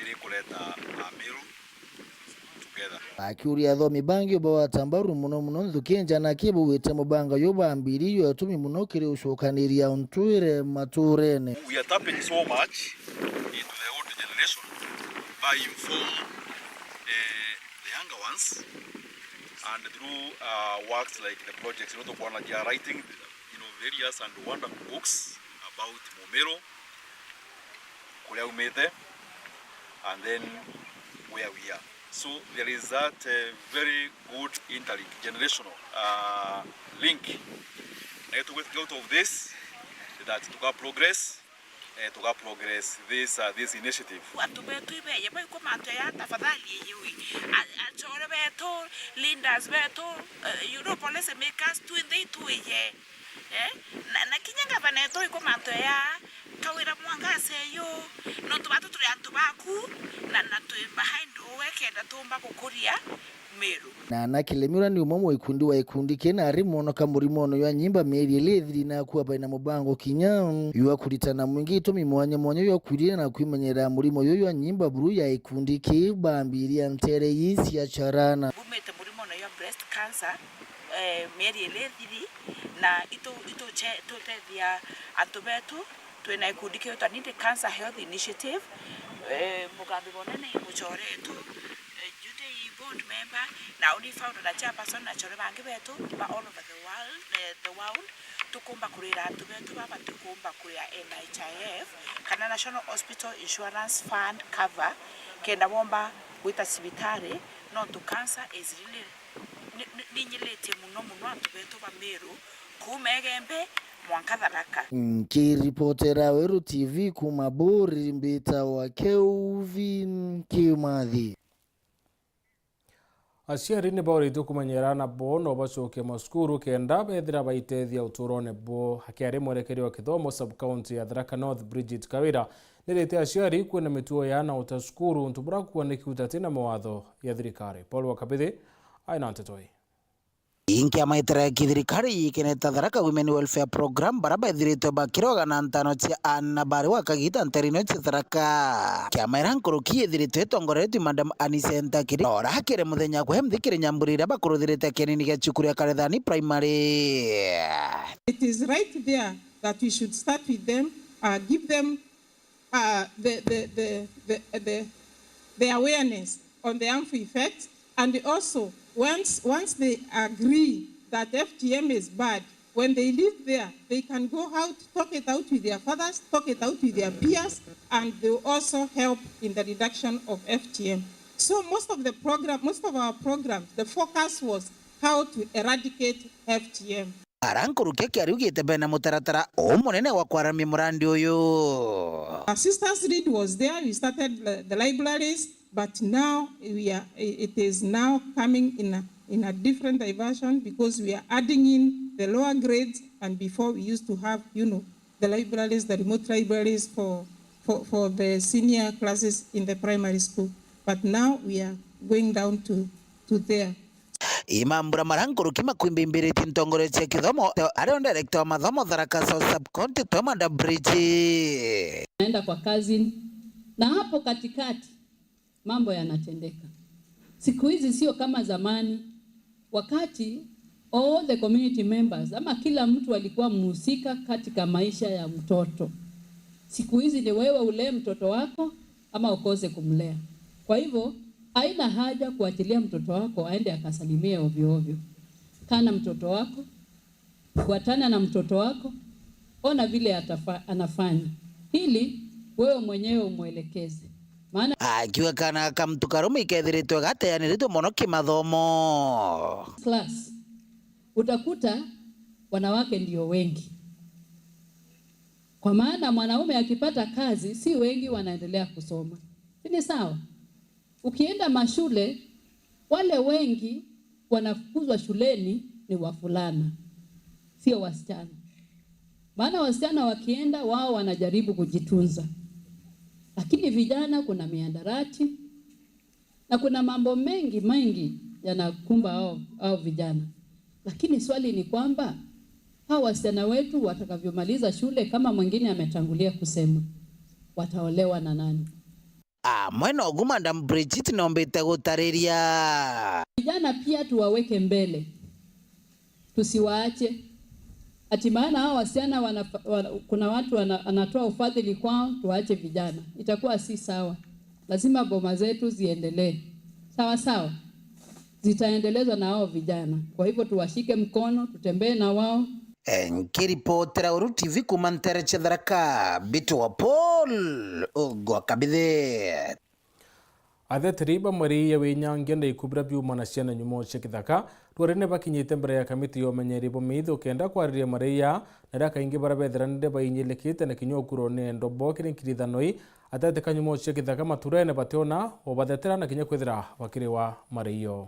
iri kureta Ameru together. Akiuria athomi bangi uba wata mbaru muno muno nthuki njana ki baugite mubango uyu bambiririe utumi muno kiri ucokaniria untwire maturene. We are tapping so much into the old generation by inform, eh, the younger ones and through, uh, works like the projects, you know, tukwona they are writing, you know, various and wonderful books about Mumiru, kuria aumite, and then where we are. So there is that, uh, very good interlink, generational, uh, link. Na get out of this, that tuka progress, eh, tuka progress this, uh, this initiative. Antu betu ibeje baikwa mantu ya tafadhali iwe. A-, achore betu, leaders betu, eh, you know, policy makers, twinthe itwije. Eh, na, na kinya ngavana etu iko mantu ya kawira mwangaza eyo, nontu batu turi antu baku, na, na twi behind uwe kenda tumba gukuria Meru. Na Anna Kilemi uria ni umwe mwa ikundi wa ikundi kina ari mwonoka murimo uyu wa nyimba mieri ili ithiri na akua baina mubango kinya jwa kuritana mwingi itumi mwanya mwanya jwa kwirira na kwimenyerera murimo uyu jwa nyimba buru ya ikundi ki bambiria ntere ii cia Charana. Bumite murimo uyu wa breast cancer, eh, mieri ili ithiri, na itu-, ituche-, itutethia antu betu. Twina gikundi kiitwa Nindi Cancer Health Initiative, eh, mugambi munene i muchore wetu, eh, Judy i board member, na uni founder na chairperson, na achore bangi betu ba all over the world, eh, the world, tukumba kurira antu betu baba tukumba kuria N H I F kana National Hospital Insurance Fund cover, kenda bomba gwita cibitari, nontu cancer is really ni, ni, ninyilitie muno muno antu betu ba Meru, kuuma Igembe mwanka Tharaka. Nkiripotera Weru T V kuuma Buri, mbitawa Kelvin Kimathi. Aciari ni bauritie kumenyera aana bao na ubacokia macukuru kenda bethira baitethia uturone bwao. Akiaria mwerekeri wa kithomo sub-county ya Tharaka North, Bridget Kawira, nirite aciari kwina mitugo ya aana uta cukuru, untu buria kuuga ni kiuta tina mawatho ya thirikari. Paul Wakabithi aina nteto ii. Inki amaitire kithirikari ikeneta Tharaka Women Welfare Program, bara bethiritwe bakiroga na ntano cia aana bari wa kagita nterino cia Tharaka. Kiama ira nkuruki ithiritwe itongoretwe Madam Anise Ntakiri, ora akire muthenya kwe mthikiri nyamburi iria bakuruthirite kienini gia cukuru ya Karethani Primary. It is right there that we should start with them, uh, give them uh, the, the, the, the, the, the awareness on the harmful effects, and also once, once they agree that F G M is bad, when they leave there, they can go out, talk it out with their fathers, talk it out with their peers, and they will also help in the reduction of F G M. So most of the program, most of our programs, the focus was how to eradicate F G M. Ara nkuruki akiariugite bena mutaratara umunene wa kwaramia murandi uyu. Our sisters read was there, we started the, the libraries, but now we are, it is now coming in a, in a different diversion because we are adding in the lower grades, and before we used to have, you know, the libraries, the remote libraries for, for, for the senior classes in the primary school. But now we are going down to, to there. Imambura mara nkuruki makwimbimbiritie ntongoria cia kithomo, ario director wa mathomo Tharaka South Sub-County, Twemwenda Bridge. Naenda kwa cousin, na hapo katikati mambo yanatendeka. Siku hizi sio kama zamani, wakati all the community members ama kila mtu alikuwa mhusika katika maisha ya mtoto. Siku hizi ni wewe ulee mtoto wako ama ukose kumlea. Kwa hivyo, haina haja kuachilia mtoto wako aende akasalimie ovyo ovyo. Kaa na mtoto wako, fuatana na mtoto wako, ona vile atafa-, anafanya, ili wewe mwenyewe umwelekeze. Maana akiuga kana ka muntu karume ikethiritwe gateaniritwe mono kimathomo. Class, utakuta wanawake ndio wengi, kwa maana mwanaume akipata kazi, si wengi wanaendelea kusoma, si ni sawa? Ukienda mashule, wale wengi wanafukuzwa shuleni ni wavulana, sio wasichana. Maana wasichana wakienda, wao wanajaribu kujitunza, lakini vijana, kuna miadarati na kuna mambo mengi mengi yanakumba hao, hao vijana. Lakini swali ni kwamba hao wasichana wetu watakavyomaliza shule, kama mwingine ametangulia kusema, wataolewa na nani? Amwe nogu Madam Bridget nombite gutariria. Vijana pia tuwaweke mbele, tusiwaache. Ati maana hao wasichana wanafa-, wana-, kuna watu wana-, anatoa ufadhili kwao, tuwaache vijana. Itakuwa si sawa. Lazima boma zetu ziendelee. Sawa sawa. Zitaendelezwa na hao vijana. Kwa hivyo tuwashike mkono, tutembee na wao. E, nkiripotera Uru T V kuuma ntere cia Tharaka, Mbitwa Paul Ugwa Kabithe. Atheteri ba Maria Winyangia na ikubira biuma na ciana nyumo cia kithaka rwari ni bakinyite mbere ya kamiti ya umenyeri bwa miithu kenda kwariria Maria, na riria kaingi baria bethiranire bainyilikite na kinya ukurone ndo bo kiri nkirithanoi, ateti ka nyumo cia kithaka maturene bationa ubathetera na kinya kwithira bakiriwa Maria.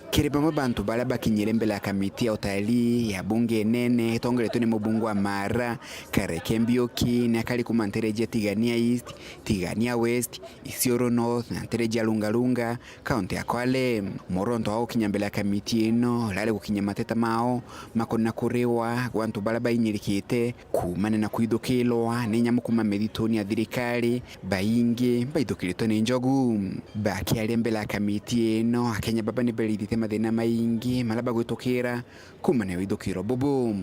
Kiri bamwe bantu baria bakinyire mbere ya kamiti ya utalii ya bunge inene itongoretwe ni mubunge wa Mara, Kareke Mbiuki, ni akari kuuma ntere cia Tigania East, Tigania West, Isiolo North na ntere cia Lunga Lunga, kaunti ya Kwale. Muronto wa gukinya mbere ya kamiti ino urari gukinya mateta mao makona kuriwa gwa antu baria bainyirikite kuumania na kwithukirwa ni nyamu kuuma mithituni ya thirikari, baingi baithukiritwe ni njogu. Bakiaria mbere ya kamiti ino, Akenya baba ni berithite mathina maingi maria bagwitukira kuumania na withukiro bubu. Uh,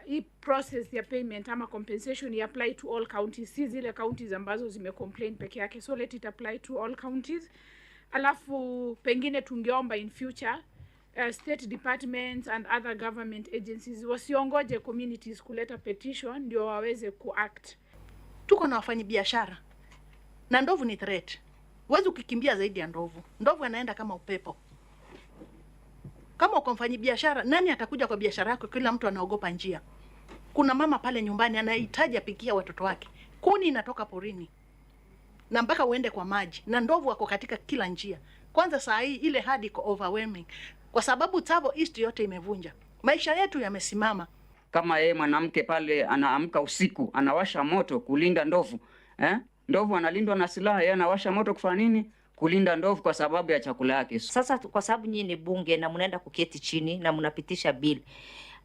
hii process ya payment ama compensation i apply to all counties, si zile counties ambazo zimecomplain peke yake, so let it apply to all counties. Alafu pengine tungeomba in future, uh, state departments and other government agencies wasiongoje communities kuleta petition ndio waweze kuact. Tuko na wafanyabiashara na ndovu ni threat. Huwezi ukikimbia zaidi ya ndovu. Ndovu anaenda kama upepo. Kama uko mfanyabiashara, nani atakuja kwa biashara yako? Kila mtu anaogopa njia. Kuna mama pale nyumbani anahitaji apikia watoto wake. Kuni inatoka porini. Na mpaka uende kwa maji. Na ndovu wako katika kila njia. Kwanza saa hii ile herd iko overwhelming. Kwa sababu Tsavo East yote imevunja. Maisha yetu yamesimama. Kama yeye mwanamke pale anaamka usiku, anawasha moto kulinda ndovu, eh? Ndovu analindwa na silaha, yeye anawasha moto kufanya nini? Kulinda ndovu kwa sababu ya chakula yake. Sasa tu-, kwa sababu nyinyi ni bunge na mnaenda kuketi chini na mnapitisha bill,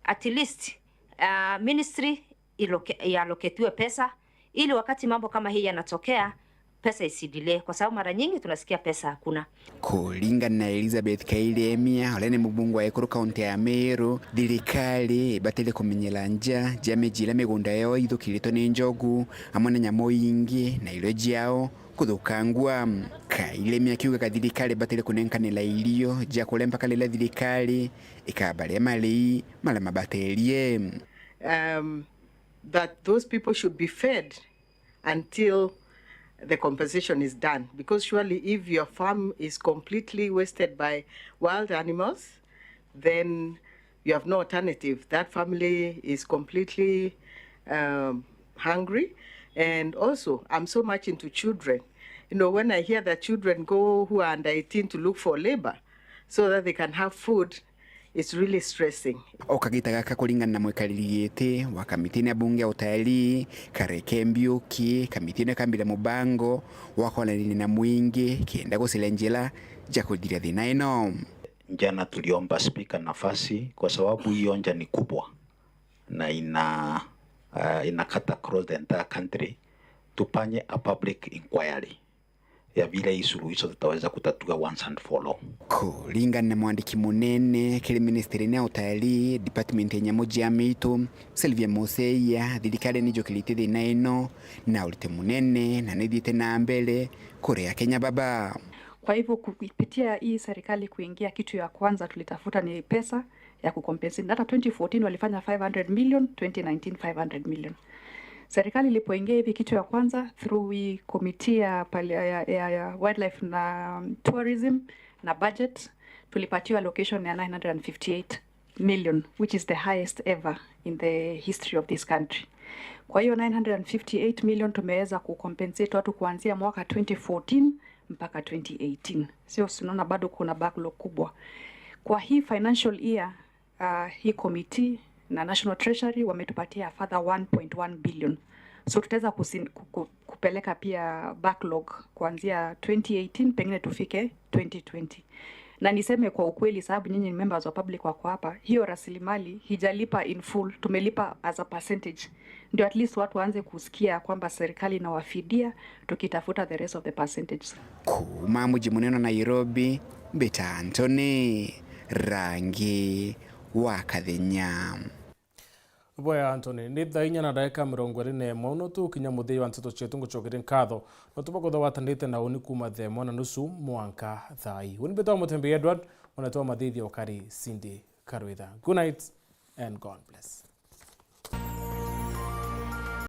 at least, uh, ministry iloke-, iallocatiwe pesa ili wakati mambo kama hii yanatokea, pesa isidelay, kwa sababu mara nyingi tunasikia pesa hakuna. Kuringana na Elizabeth Kailemia, uria ni mubunge wa Ekuru kaunti ya Meru, thirikari ibatire kumenyera nja ja miji iria migunda yao ithukiritwe ni njogu, amwe na nyamu ingi na irio ciao kuthukangua. Kailemia akiugaga thirikari ibatire kunenkanira irio cia kuria mpaka riria thirikari ikabaria marii maria mabaterie. Um, that those people should be fed until the compensation is done, because surely if your farm is completely wasted by wild animals, then you have no alternative. That family is completely, um, hungry. And also, I'm so much into children. You know, when I hear that children go who are under eighteen to look for labor so that they can have food, it's really stressing. O kagita gaka, kuringana na mwikariri giti wa kamitine ya bunge ya utalii, Kareke Mbiuki, kamiti ino ikambira mubango wa kwaraniria na mwingi kenda gucaria njira ja kuthiria thina ino. Jana tuliomba spika nafasi kwa sababu hiyo nja ni kubwa na ina, uh, ina cut across the entire country. Tufanye a public inquiry. ya vile hii suluhisho tutaweza kutatua once and for all. Kuringana na mwandiki munene kiri ministry ya utalii, department ya nyamu cia miitu, Sylvia Museia, thirikari ni ijukiritie thina ino na urite munene na ni ithiite na mbere kuria Kenya baba. Kwa hivyo kupitia hii serikali kuingia, kitu ya kwanza tulitafuta ni pesa ya kucompensate. Hata twenty fourteen walifanya five hundred million, twenty nineteen five hundred million. Serikali ilipoingia hivi, kitu ya kwanza through hii committee ya, pale- ya, ya, ya wildlife na tourism na budget, tulipatiwa allocation ya nine hundred and fifty-eight million, which is the highest ever in the history of this country. Kwa hiyo nine hundred and fifty-eight million tumeweza kucompensate watu kuanzia mwaka twenty fourteen mpaka twenty eighteen. Sio, si unaona bado kuna backlog kubwa. Kwa hii financial year, uh, hii committee na National Treasury wametupatia further one point one billion. So tutaweza kusin- ku- ku- kupeleka pia backlog kuanzia twenty eighteen pengine tufike twenty twenty. Na niseme kwa ukweli, sababu nyinyi ni members wa public wako hapa, hiyo rasilimali hijalipa in full, tumelipa as a percentage. Ndio at least watu waanze kusikia kwamba serikali inawafidia, tukitafuta the rest of the percentage. Kuuma muji munene wa Nairobi, mbita Anthony Rangi wa Kathenya. Bwega Anthony, ni thaa inya na ndagika mirongo iri na imwe. Uno tukinya muthia wa nteto cietu, ngucokerie nkatho nontu bwa kwithirwa watanite na uni kuuma thaa imwe na nusu mwanka thaa ii. Uni mbitwa Mutembi Edward, onetwa mathithia ukari Cindy Karwitha. Good night and God bless.